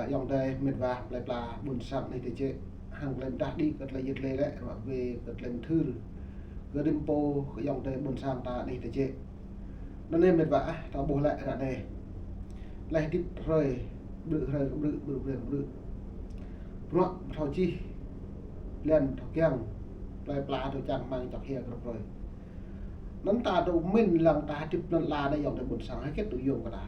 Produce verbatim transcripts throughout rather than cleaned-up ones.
Ayŏng adơi mĕt wa plơi pla ƀôn sang anih tơčĕ. Hăng tơlơi mơdah đĭ kơ tơlơi yit lĕ lĕ, ruă wê kơ tơlơi mơthưr kơ rĭm pô kơ ayŏng adơi ƀôn sang ta anih tơčĕ. Anŭn anai mĕt wa ah, ta ƀuh lĕ ră anai. Tơlơi hơdip hrơi, brư̆ hrơi kơ brư̆, brư̆ hrơi kơ brư̆. Bruă thâo čih, blan thâo kiăng, plơi pla thâo čang rơmang čŏk hia kơ hrơi. Anŭn ta tŭ mĭn lăng ta hơdip lŏn ala anai ayŏng adơi ƀôn sang, hơget tŭ yôm kơ ta.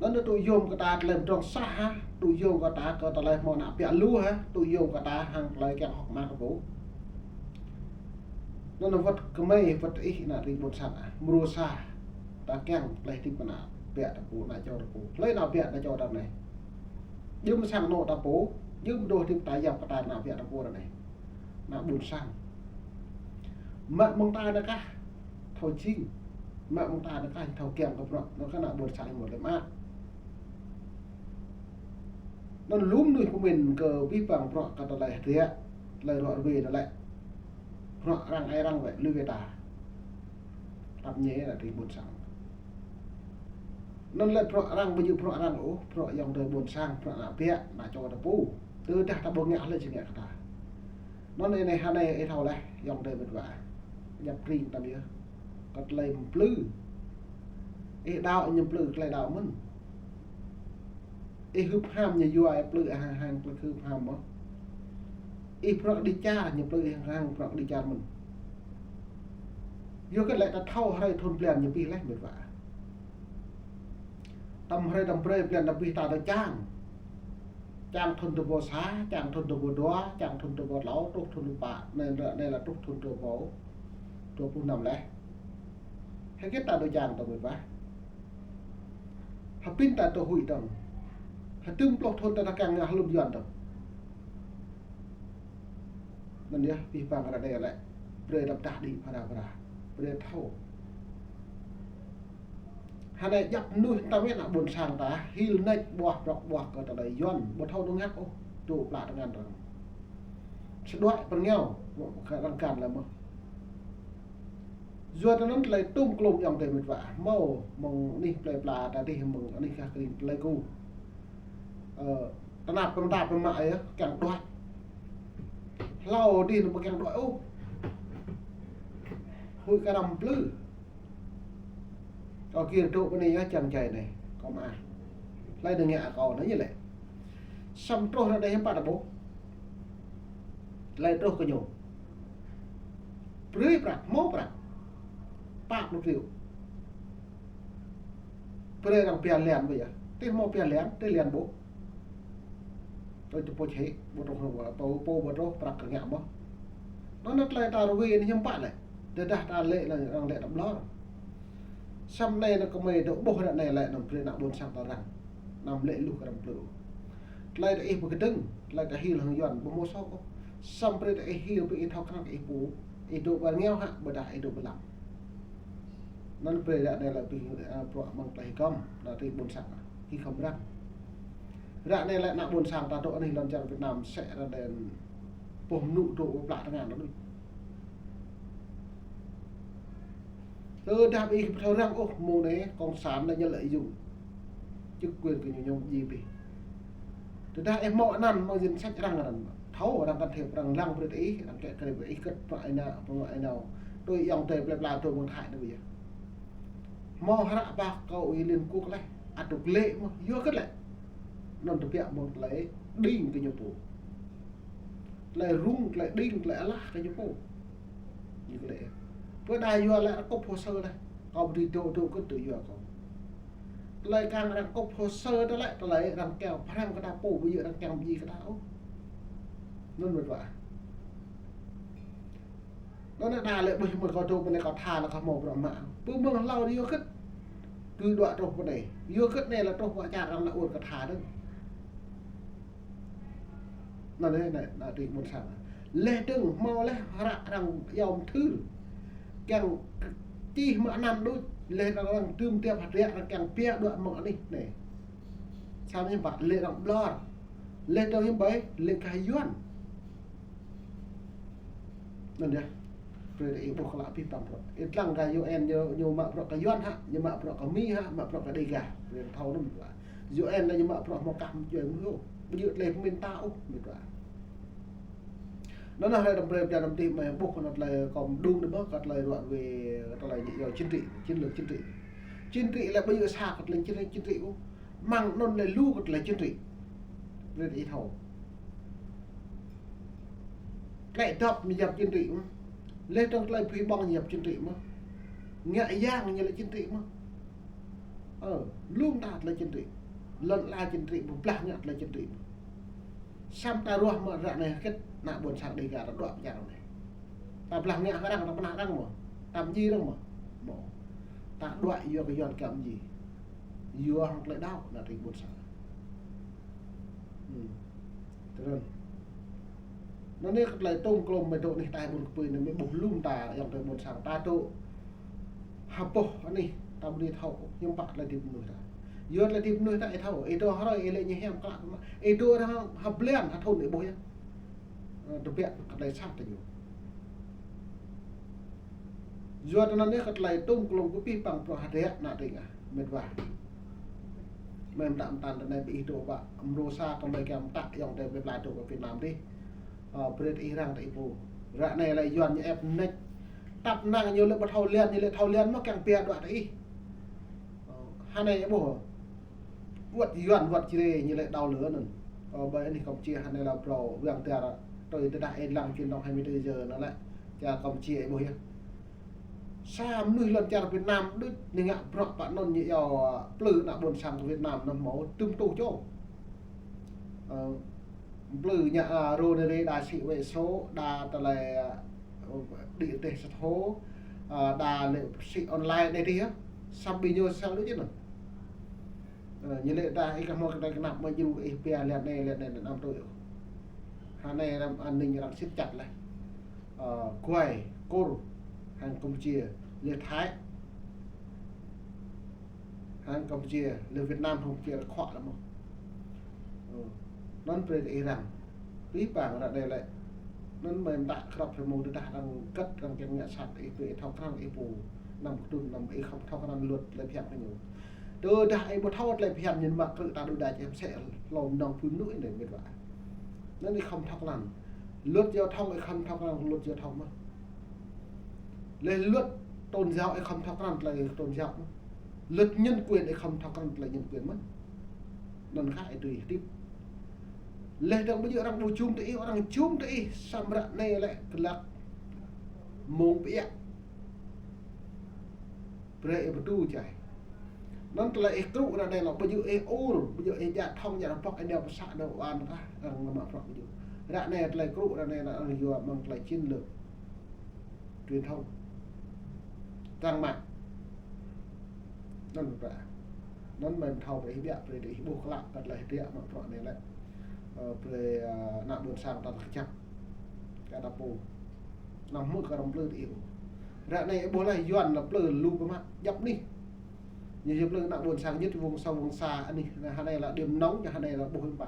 Anŭn tŭ yôm kơ ta tơlơi pơdrŏng sah hă, tŭ yôm kơ ta kơ tơlơi hmâo ană ƀiă lu hă, tŭ yôm kơ ta hăng tơlơi kiăng hơ̆k mơak kơ pô. Anŭn wơ̆t kơmơi, wơ̆t ih ană tring ƀôn sang ah, mrô sa ta kiăng tơlơi hơdip ană ƀiă ta pô, ană čô ta pô. Tơlơi ană ƀiă ană čô ta anai. Djơ̆ mơ̆ sang anŏ ta pô, djơ̆ mơ̆ dŏ hơdip ta yap kơ ta ană ƀiă ta pô anai. Ană ƀôn sang. Mă mơ̆ng ta anai kah thâo jing. Mă mơ̆ng ta anai kah thâo kiăng kơ bruă, anŭn kah ană ƀôn sang mơ̆ lĕ mă. Anŭn lŏm mơnuih pơmĭn kơ abih bang bruă kơ tơlơi hơdră, tơlơi ruă rơwe anŭn lĕ. Bruă arăng ai arăng wơ̆t, lui wơ̆t ta. Tơpă ñe ană tring ƀôn sang. Anŭn lĕ bruă arăng, ƀu djơ̆ bruă arăng ôh, bruă ayŏng adơi ƀôn sang, bruă ană ƀiă, ană čô ta pô. Tơdah ta ƀu ngă lĕ či ngă kơ ta. Anŭn anai hơnai ih thâo laih, ayŏng adơi mĕt wa. Ñăp tring tăm yơh. Kơ tơlơi mplư. Ih đaŏ ñu mplư tơlơi đaŏ mơ̆n. Ih hưp ham ñu yua ih mplư hăng hăng mplư hưp ham mơ̆n. Ih bruă kơđi čar ñu mplư ih hăng hăng bruă kơđi čar mơ̆n. Yua kơ lĕ ta thâo hrơi thun blan ñu abih laih mĕt wa. Tăm hrơi tăm brơi blan ta abih ta tơ čang. Čang thun dua ƀâo sa, čang thun dua ƀâo dua, čang thun dua ƀâo klâo, truh thun pă, anai, anai lĕ truh thun dua ƀâo dua pluh năm laih. Hơget ta tơ čang tơ mĕt wa. Hơbĭn ta tơ huĭ tơ̆ng. Hơdôm pluh thun ta ta kiăng ngă hlŭn Yuan tơ̆ng. Anŭn yơh, abih bang ră anai lĕ. Brơi ta pơdah đĭ phara phara. Brơi thâo. Hơnai djăp mơnuih tăm yơh ană ƀôn sang ta, hil nač ƀuah brŏk ƀuah kơ tơlơi Yuan, ƀu thâo tơngăt ôh, dŏ plă tơngan arăng. Sơđuaĭ pơrơngiao, kơ arăng găn lĕ mơ̆n. Yua tơ anŭn tơlơi tŭm klôm ayŏng adơi mĕt wa, hmâo mơ̆ng anih plơi pla ta dih mơ̆ng anih gah kơring tơlơi ku. Ơ, tơnap pơmơta pơmă yơh, kiăng đuaĭ. Hlâo dih anŭn ƀu kiăng đuaĭ ôh. Huĭ kơ arăng mplư. Kâo kiăng dŏ pơ anai yơh čang jai anai, kâo mă. Hlơi anŭn ngă kâo anŭn ñu lĕ. Samơ̆ truh ră anai hiư̆m pă ta ƀuh. Tơlơi truh kơ ñu. Brơi prăk, hmâo prăk. Pă pluh triệu. Brơi arăng pia lan ƀu yơh. Tih hmâo pia lan, tih lan ƀuh. Tui tơpŭč hĭ, ƀu truh, pô, pô ƀu truh, prăk kơ ngă mơ̆n. Anŭn tơlơi ta rơwe anai hiư̆m pă lĕ. Tơdah ta lĕ lĕ, arăng lĕ ta ƀlŏr. Samơ̆ anai anŭn kơmơi dŏ ƀuh ră anai lĕ anăm brơi ană ƀôn sang ta arăng. Anăm lĕ luh kơ arăng mplư. Tơlơi ta ih pơkơdơ̆ng, tơlơi ta hil hăng Yuan ƀu hmâo soh ôh. Samơ̆ brơi ta ih hil, brơi ih thâo krăn kơ ih pô, ih dŏ ƀơi rơngiao hă, ƀôdah ih dŏ ƀơi lăm. Anŭn brơi ră anai lĕ abih, ơ, bruă mơ̆ng tơlơi hơgŏm, ană tring ƀôn sang, hơgŏm arăng. Ră anai lĕ ană ƀôn sang ta dŏ anih lŏn čar Việt Nam sĕ ră anai pô mơnŭ dŏ plă tơngan anŭn. Tơdah ƀu ih pơthâo arăng ôh, mơ̆ng anai cộng sản anai ñu lợi dụng chức quyền kơ ñu ñu djai abih. Tơdah ih hmâo anăn, hmâo danh sách arăng anăn, thâo arăng can thiệp, arăng lăng brơi ih, arăng kĕ krĕ brơi ih kơ̆t pơ anai, pơ anai. Tui ayŏng adơi plơi pla dŏ mơ̆ng Thái anai ƀu yơh. Hmâo hră ba kâo ih Liên Quốc laih, ăt dŏ lĕ mơ̆n, yua kơ lĕ. Anŭn tơbiă mơ̆ng tơlơi đing kơ ñu pô. Tơlơi rŭng, tơlơi đing, tơlơi alah kơ ñu pô. Ñu kơ lĕ. Pơ đa yua lĕ arăng kŭp hồ sơ laih. Kâo ƀu dưi dŏ, dŏ kơ tui yua kâo. Tơlơi kiăng arăng kŭp hồ sơ tơlơi, tơlơi arăng kiăng pơhrăm kơ ta pô, ƀu yua arăng kiăng ƀu djai kơ ta ôh. Anŭn mĕt wa. Anŭn anai ta lĕ ƀuh mơ̆n kâo dŏ pơ anai kâo tha lĕ kâo hmâo bruă mă. Pơ mơ̆ng hlâo yua hơget. Tui dŏ truh pơ anai. Yua hơget anai lĕ truh pơ čar arăng lĕ ur kơ tha dơ̆ng. Anŭn anai, ană tring ƀôn sang. Lĕ dơ̆ng hmâo lĕ hră arăng yom thưr. Kiăng čih mă anăn đôč. Lĕ arăng, arăng tŭm tiap hơdră arăng kiăng pia dŏ mơ̆ng anih anai. Samơ̆ hiư̆m pă lĕ arăng ƀlŏr. Lĕ dơ̆ng hiư̆m ƀai, lĕ gah Yuan. Anŭn yơh. Brơi ta ih ƀuh kơ lă abih bang bruă. Ih lăng gah U N ñu, ñu mă bruă kơ Yuan hă, ñu mă bruă kơ Mi hă, mă bruă kơ Đêga. Brơi ta thâo anŭn mĕt wa. U N anai ñu mă bruă hmâo kah mơ̆ djuai mơ̆ ôh. Ƀu djơ̆ tơlơi pơmĭn ta ôh, mĕt wa. Anŭn anai hrơi đăm brơi blan đăm dih mơi ƀuh anŭn tơlơi kâo mơđung đơ̆ng mơ̆ kơ tơlơi ruă wê kơ tơlơi ñu iâu chính trị, chiến lược chính trị. Chính trị lĕ ƀu djơ̆ sa kơ tơlơi chiến lược chính trị ôh. Mơ̆ng anŭn lĕ lu kơ tơlơi chính trị. Brơi ih thâo. Tơlơi dŏp ñu yap chính trị mơ̆n. Lĕ tơlơi phi ƀơ̆ng ñu yap chính trị mơ̆n. Ngă yang ñu lĕ chính trị mơ̆n. Ơ, lŏm ta tơlơi chính trị. Lŏn ala chính trị, pơblah ngă tơlơi chính trị mơ̆n. Samơ̆ ta ruah mơ̆ ră anai hơget ană ƀôn sang Dêga ta dŏ pơčar anai. Ta blah ngă hăng arăng, ta pơnah arăng mơ̆n. Ta mơñi arăng mơ̆n. Mơ̆n. Ta dŏ yua kơ Yuan kơ mơñi. Yua hăng tơlơi đaŏ ană tring ƀôn sang. Hmm. Tơrơ̆n. Anŭn anai kơ tơlơi tŏng klŏm mơi dŏ anih ta ƀôn kơpui anai mơi ƀuh lŏm ta ayŏng adơi ƀôn sang ta dŏ. Ha boh anih ta ƀu dưi thâo hiư̆m pă tơlơi hơdip mơnuih ta. Yua tơlơi hơdip mơnuih ta ih thâo, ih dŏ hrơi ih lĕ ñu hiam klă mă. Ih dŏ arăng ha blan ha thŭn ih ƀuh yơh. Ơ, tơbiă kơ tơlơi sat ta ñu. Yua tơnăn anai kơ tơlơi tŏng klŏm kơ pih păng bruă hơdră ană tring ah, mĕt wa. Mơi mơtă mơtăn tơnai ƀing ih dŏ ƀă mrô sa kơ mơi kiăng mơtă ayŏng adơi plơi pla dŏ pơ Việt Nam dih. Ơ, brơi ih răng tơ ih pô. Ră anai lĕ Yuan ñu ĕp mơneč. Tăp năng ñu lĕ ƀu thâo lian, ñu lĕ thâo lian mơ̆ kiăng pia dua tơ ih. Ơ, hơnai ƀuh. Wơ̆t Yuan wơ̆t Jrai ñu lĕ đao lửa anŭn. Ơ, ƀơi anih Campuchia hơnai lĕ phrâo wang tiar tui tơdah ih lăng truyền thông hai mươi tư giờ anŭn lĕ. Čar Campuchia ih ƀuh yơh. Sa mơnuih lŏn čar Việt Nam đôč ñu ngă bruă pơ anŭn ñu iâu, ơ, plư ană ƀôn sang kơ Việt Nam anŭn hmâo tơm tuh čô. Ơ, plư ñu, ơ, rô nê rê đa sĭ wĕ sô, đa tơlơi, ơ, đĭ rơdêh sat hô, ơ, đa lĕ sĭ online đe dih yơh. Samơ̆ ƀing ñu sel đôč anŭn. Ơ, ñu lĕ ta ih kơ hmâo kơ tơlơi kơnăp mơi djru ih pia lian anai, lian anai, năm tui. Hơnai răm an ninh arăng siết chặt lĕ. Ơ, Kuai, Kur, hăng Campuchia, lĕ Thái. Hăng Campuchia, lĕ Việt Nam hăng Campuchia khuă lăm mơ̆n. Ơ, anŭn brơi ih răng. Pih păng ră anai lĕ. Anŭn mơi mơtă krăp hrơi mông tơdah arăng găt arăng kiăng ngă sat ih brơi ih thâo krăn ih pô. Năm kơdŭn năm ih khŏm thâo krăn luật lĕ phiăn kơ ñu. Tơdah ih ƀu thâo tơlơi phiăn ñu mă krư̆ ta đôč đa čem sĕ hlô mơnơ̆ng phun nŭ ih anai mĕt wa. Anŭn ih khŏm thâo krăn. Luật giao thông ih khŏm thâo krăn luật giao thông mơ̆n. Lĕ luật tôn giáo ih khŏm thâo krăn tơlơi tôn giáo mơ̆n. Luật nhân quyền ih khŏm thâo krăn tơlơi nhân quyền mơ̆n. Anŭn khă ih dưi hơdip. Lĕ dơ̆ng ƀu djơ̆ arăng ƀu jum tơ ih, arăng jum tơ ih, samơ̆ ră anai lĕ glăk mông pơiă. Brơi ih pơdu čai. Anŭn tơlơi ih krŭ ră anai lĕ ƀu djơ̆ ih ur, ƀu djơ̆ ih djă thŏng djă rơbŏk ih nao pơ să nao wan kah arăng mă bruă ƀu djơ̆. Ră anai tơlơi krŭ ră anai lĕ arăng yua mơ̆ng tơlơi chiến lược truyền thông. Trang mạng. Anŭn ƀă. Anŭn mơi thâo brơi ih biă brơi ih ƀuh klă kơ tơlơi hơdră mă bruă anai lĕ. Ơ, brơi, ơ, ană ƀôn sang ta kơjăp. Kơ ta pô. Anăm hmư̆ kơ arăng plư tơ ih. Ră anai ih ƀuh laih Yuan lĕ plư lu pơmă djăp anih. Ñu yơh plư ană ƀôn sang nhất vùng sâu vùng xa anih. Anai hơnai lĕ điểm nóng, ñu hơnai lĕ ƀuh hiư̆m pă.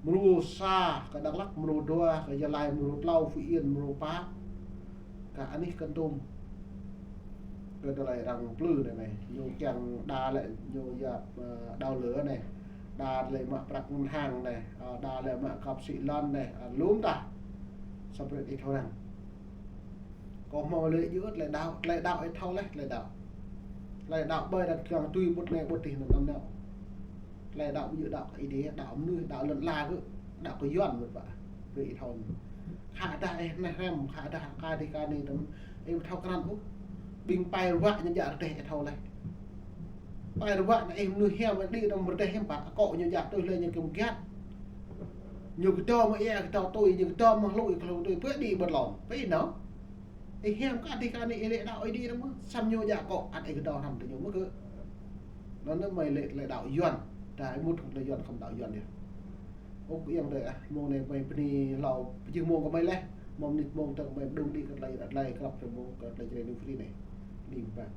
Mrô sa kơ Dak Lak, mrô dua kơ Gia Lai, mrô klâo Phú Yên, mrô pă kơ anih Kon Tum. Kơ tơlơi arăng plư anai anai. Ñu kiăng đa lĕ ñu yap, ơ, đao lửa anai. Đa lĕ mă prăk ngân hàng anai. Ơ, đa lĕ mă kăp sĭ lŏn anai. Ơ, lŏm ta. Samơ̆ brơi ih thâo răng. Kâo hmâo lĕ djơ̆ tơlơi đaŏ, tơlơi đaŏ ih thâo laih, tơlơi đaŏ. Tơlơi đaŏ ƀơi arăng kiăng tui ƀut anai ƀut dih anŭn anŭn nao. Tơlơi đaŏ ƀu djơ̆ đaŏ kơ Ơi Adai, đaŏ mơnuih, đaŏ lŏn ala kơ, đaŏ kơ Yuan mơ̆n ƀă. Brơi ih thâo anŭn. Khă dah ih neh răm, khă dah kơ dih kơ anai tơm, ih ƀu thâo krăn ôh. Ƀing pai ruă ñu djă rơdêh ih thâo laih. Pai ruă anai ih mơnuih hiam, ih đĭ tơm rơdêh hiam pă, akŏ ñu djă tui hlơi ñu kiăng kiat. Ñu kơdŏ mă ia, kơdŏ tui, ñu kơdŏ mă hlŭ, ih kơ hlŭ tui, pơ đĭ ƀơ̆t lŏn. Pơ ih nao. Ih hiam kơ adih kơ anai ih lĕ đaŏ Ơi Adai mơ̆n, samơ̆ ñu djă akŏ, ăt ih kơdŏ hrăm tơ ñu mơ̆n kơ. Anŭn anai mơi lĕ tơlơi đaŏ Yuan. Ta ih mŭt kơ tơlơi Yuan khŏm đaŏ Yuan yơh. Ôk ayŏng adơi ah, mông anai mơi bơni hlâo pơjing mông kơ mơi laih. Mông mơnit mông tơ̆ng mơi pơđŭng đĭ kơ tơlơi, tơlơi krăp tơlơi mông kơ tơlơi Jrai New Free anai. Bơni mơ̆n.